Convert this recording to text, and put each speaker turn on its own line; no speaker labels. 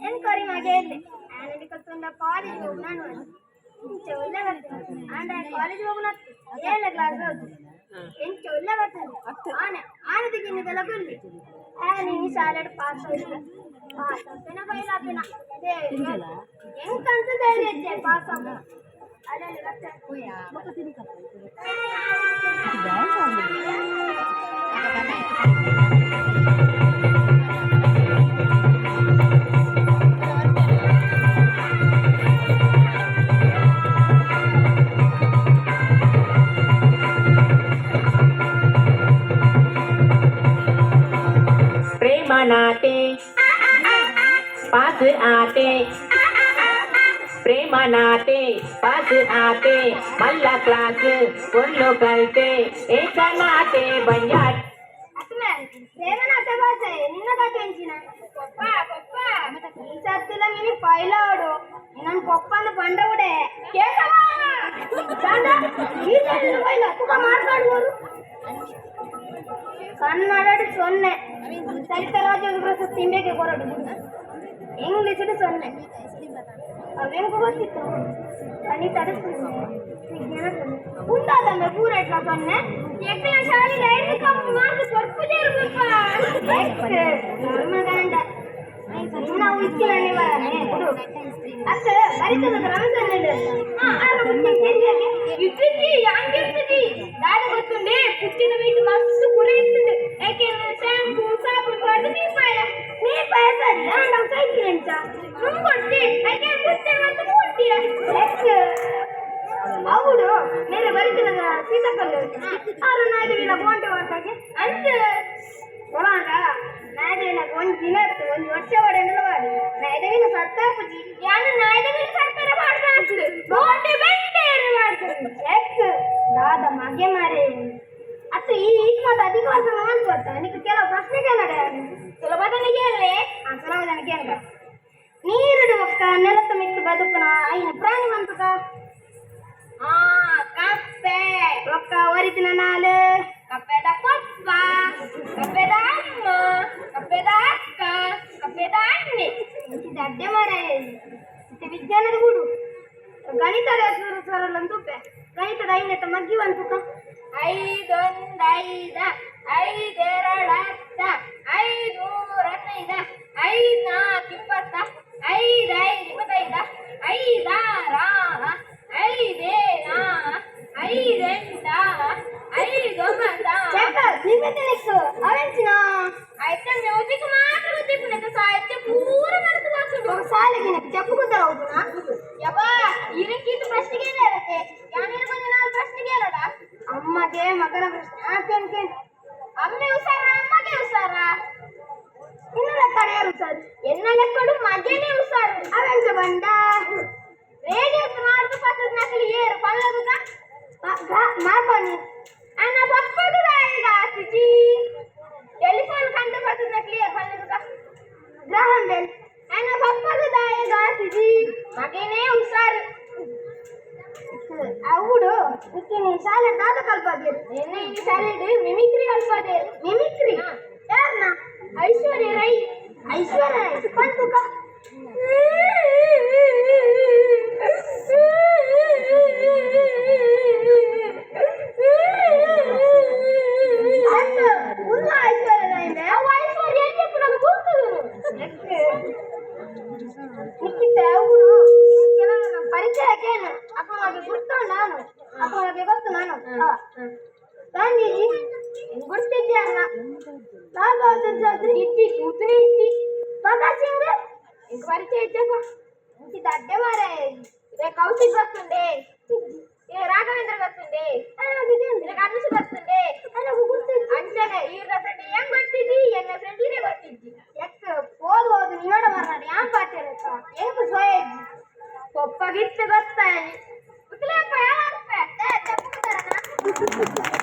ಎನ್ ಕೊರಿ ಮಗೆ ಇಲ್ಲಿ ಆನಂದಿಕತ್ತುಂದ ಕಾಲೇಜ್ ಹೋಗ್ ನಾನು ಇಂಚ ಒಳ್ಳೆ ಬರ್ತದೆ. ಆಂಡ ಕಾಲೇಜ್ ಹೋಗುನ ಏಳನೇ ಕ್ಲಾಸ್ ಹೋದು ಎಂಚ ಒಳ್ಳೆ ಬರ್ತದೆ. ಆನೆ ಆನದ ಗಿನ್ನದೆಲ್ಲ ಗುಲ್ಲಿ ನೀನು ಶಾಲೆಡ್ ಪಾಸ್ ಆಗಿಲ್ಲ, ಪಾಸ್ ಆಗ್ತೇನ ಫೈಲ್ ಆಗ್ತೇನ ಎಂಕಂತ ಧೈರ್ಯ ಇದ್ದೆ ಪಾಸ್ ಆಗ ಅಲ್ಲೆಲ್ಲ ಬರ್ತದೆ.
प्रेम नाते पास आते, प्रेम नाते पास आते, मल्ला क्लास பொண்ணு கல்ತೆ ಏಕ ನಾತೆ ಬಂಜಾಟ್.
ಅತ್ಮೆ ಪ್ರೇಮನಾಥ ಭಾಷೆ ನಿನ್ನ ಕತೆ ಎಂಚಿನ ಪಪ್ಪ ಪಪ್ಪ ಈ ಸರ್ತಿಲ ಮಿನಿ ಪೈಲಾಡು ನನ್ನ ಪಪ್ಪನ ಬಂಡ ಉಡೆ ಕೇಶವ ಬಂಡ ಈ ಸರ್ತಿಲ ಪೈಲ ತುಕ ಮಾರ್ಕಾಡುವರು ಕನ್ನಡ 0, ಸರಿತ ರಾಜ್ಯ ಪ್ರಶಸ್ತಿ ತಿಂಬೇಕೆ ಕೊರಡು. ಇಂಗ್ಲೀಷ್ 0, ಅವೆಂಕು ಗೊತ್ತಿತ್ತು. ಗಣಿತ 0, ವಿಜ್ಞಾನ 0, ಉಂದಾದಂಬೆ ಪೂರ 0.
ಎಕ್ಕನ ಶಾಲೆಗೆ ಐದು ಕಮ್ಮಿ ಮಾರ್ಕ್ ಕೊರ್ಪುಜೇರು ಪಪ್ಪ.
ಧರ್ಮಗಂಡ ಇನ್ನ ಉಚ್ಚಿನ ನಿವಾರಣೆ ಅತ್ತ ಬರಿತದ ರಮಸನ್ನೆಲ್ಲ.
ಇಟ್ಟಿದ್ದಿ ಯಾಂಗ್ ಇರ್ತದಿ ದಾದ ಗೊತ್ತುಂಡೆ? ಪುಟ್ಟಿನ ಮೀಟ್ ಮಸ್ತ್ ಕುರಿ ಇರ್ತದೆ. ಯಾಕೆಂದ್ರೆ ಶಾಂಪೂ ಸಾಬೂನು ಹೊಡೆದು ನೀಪಾಯ.
ನೀ ಪಯಸರಿ ನಾವು ಸೈಕಿಲ್ ಎಂಚ?
ನುಂಗೊಡ್ತಿ ಯಾಕೆ ಪುಟ್ಟ ಮತ್ತು ಮೂರ್ತಿಯ.
అవుడు ಮೇರೆ ಬರಿತದ ಸೀತಕ್ಕಲ್ಲು ಆರು ನಾಯ್ದುವಿನ ಬೋಂಟೆ ಹೊರಟಾಗೆ.
ಅಂತ.
ಹೊಲಾಂಡ ನಾಯ್ದುವಿನ ಒಂಜಿ ದಿನ ಇತ್ತು, ಒಂಜಿ ವರ್ಷ ಒಡೆಂಡಲ ವಾಡಿ ನಾಯ್ದುವಿನ ಸತ್ತಾಪುಜಿ.
ಯಾನು ನಾಯ್ದ ಮೇಲೆ ಸರ್ಕಾರ ಮಾಡ್ತಾ ಬೋಂಡೆ ಬೆಂಡೇರು ಮಾಡ್ತಾರೆ.
ಎಕ್ ದಾದ ಮಗೆ ಮಾರೆ ಅತ್ತು ಈ ಈಟ್ ಮಾತು ಅಧಿಕ ವರ್ಷ ಮಾಡ್ಕೊತ್ತ ನಿಕ್ ಕೆಲವು ಪ್ರಶ್ನೆ ಕೇಳಡೆ.
ಸುಲಭದನಿಗೆ ಅಲ್ಲೇ.
ಆ ಸುಲಭದನ ಕೇಳ. ನೀರುಡು ಒಕ್ಕ ನೆಲತ್ತ ಮಿತ್ತು ಬದುಕುನ ಐನು ಪ್ರಾಣಿ ಮಂತಕ?
ಆ ಕಪ್ಪೆ.
ಒಕ್ಕ ಒರಿತಿನ ನಾಲು?
ಕಪ್ಪೆದ ಪಪ್ಪ, ಕಪ್ಪೆದ ಅಮ್ಮ, ಕಪ್ಪೆದ ಅಕ್ಕ, ಕಪ್ಪೆದ ಅಣ್ಣೆ.
ದಡ್ಡೆ ಮಾರೆ. ಮತ್ತೆ ವಿಜ್ಞಾನದ ಗೂಡು ಗಣಿತದ ಸರಳ ತುಪ್ಪೆ ಗಣಿತದ ಐನೆತ್ತ ಮಗ್ಗಿ ಬಂತುಕ?
ಐದೊಂದೈದ, ಐದೆರಡತ್ತ, ಐದೂರನ್ನೈದ, ಐದ್ ನಾಲ್ಕು 20, ಐದೈದು 25, ಐದಾರ, ಐದೇನ, ಐದೆಂಟ, ಐದೊಂಬತ್ತ.
ಚೆಕ್ಕ ನಿಮ್ಮೆತ್ತನೆಕ್ಕು ಅವೆಂಚಿನ?
ಆಯ್ತಾ, ಮ್ಯೂಸಿಕ್ ಮಾತ್ರ ಗೊತ್ತಿಪ್ಪುನಕ, ಸಾಹಿತ್ಯ ಪೂರ ಮರೆತು ಹೋಗ್ತುಂಡು.
ఒక ಶಾಲೆಗೆ చెప్పు కుదర అవుతున్నా.
ಯಬ್ಬಾ, ಇದಕ್ಕಿಂತ ಪ್ರಶ್ನೆಗೆ ಇರುತ್ತೆ ಯಾನೇನು ಕೊಂಚ ನಾಲ್ಕು ಪ್ರಶ್ನೆ ಕೇಳೋಣ.
ಅಮ್ಮಗೆ ಮಗನ ಪ್ರಶ್ನೆ ಆ ಕೇನ್ ಕೇನ್.
ಅಮ್ಮೆ ಹುಷಾರ, ಅಮ್ಮಗೆ ಹುಷಾರ?
ಇನ್ನು ಲೆಕ್ಕ ಯಾರು ಸರ್?
ಎನ್ನ ಲೆಕ್ಕಡು ಮಗನೇ ಹುಷಾರು.
ಅವೆಂಚ ಬಂಡ?
ರೇಡಿಯೋ ಮಾಡ್ದು ಪತ್ತದ ನಕಲಿ ಏರು ಪಲ್ಲದುಗ?
ಮಾರ್ಪಾನಿ.
ಅನ್ನ ಪಪ್ಪದು ಈಗ ಆತಿಜಿ. ಟೆಲಿಫೋನ್ ಕಂಡು ಪತ್ತದ ನಕಲಿ ಏರು ಪಲ್ಲದುಗ?
Graham bell.
ಅನ್ನ ಪಪ್ಪದು ದಾಯಗ ಆತಿಜಿ. ಮಗನೇ ಹುಷಾರು.
అవుడు నీకు ಶಾಲೆ ದಾದ ಕಲ್ಪದೇರು?
ಎನ್ನ ಈ ಶಾಲೆಡ್ ಮಿಮಿಕ್ರಿ ಕಲ್ಪದೇರು.
ಮಿಮಿಕ್ರಿ ಯಾರನ್ನ?
ಐಶ್ವರ್ಯ ರೈ.
ಐಶ್ವರ್ಯ ರೈ ಪಂತುಕ. ಅತ್ತ ಉಲ್ಲ ಐಶ್ವರ್ಯ ರೈ.
ಅವು ಐಶ್ವರ್ಯ ಎಲ್ಲಿ ಪುನಃ ಗುರ್ತುದು.
ನಿಕ್ಕಿತ್ತ ಅವರು ಕೆಲವು ಪರಿಚಯ ಕೇನು ಅಪ್ಪನಿಗೆ ಗುರ್ತು ನಾನು ಅಪ್ಪನಿಗೆ ಗೊತ್ತು ನಾನು ಗಾಂಧೀಜಿ?
ಗುರ್ತಿದ್ದೆ ಅನ್ನ.
ಲಾಲ್ ಬಹದ್ದೂರ್ ಶಾಸ್ತ್ರಿ?
ಇತ್ತಿ ಕೂತನೇ ಇತ್ತಿ.
ಭಗತ್ ಸಿಂಗ್?
ಇಂಕ ಪರಿಚಯ ಇದ್ದಪ್ಪ.
ಇಂಚಿದ ಅಡ್ಡೆ ಮಾರಾಯ.
ಇದೇ ಕೌಶಿಕ್ ಗೊತ್ತುಂಡೆ, ಏ ರಾಘವೇಂದ್ರ ಗೊತ್ತುಂಡೆ, ಇದೇ ಕನಸು ಗೊತ್ತುಂಡೆ. ಅಂಚನೆ ಈರ್ನ ಫ್ರೆಂಡ್ ಹೆಂಗ್ ಗೊತ್ತಿದ್ದಿ, ಎನ್ನ ಫ್ರೆಂಡ್ ಇದೇ ಗೊತ್ತಿದ್ದಿ.
ಎಕ್ ಓದು ಓದು ನಿನ್ನೋಡ ಮಾರ್ನಾಡು ಯಾನ್ ಪಾತಿರತ್ತ ಎಂಕು ಸೋಯಜ್ಜಿ.
ಪೊಪ್ಪಗಿತ್ತು ಗೊತ್ತಾಯಿ ಉತ್ತಲೇಪ್ಪ ಯಾವ.
ತಪ್ಪು.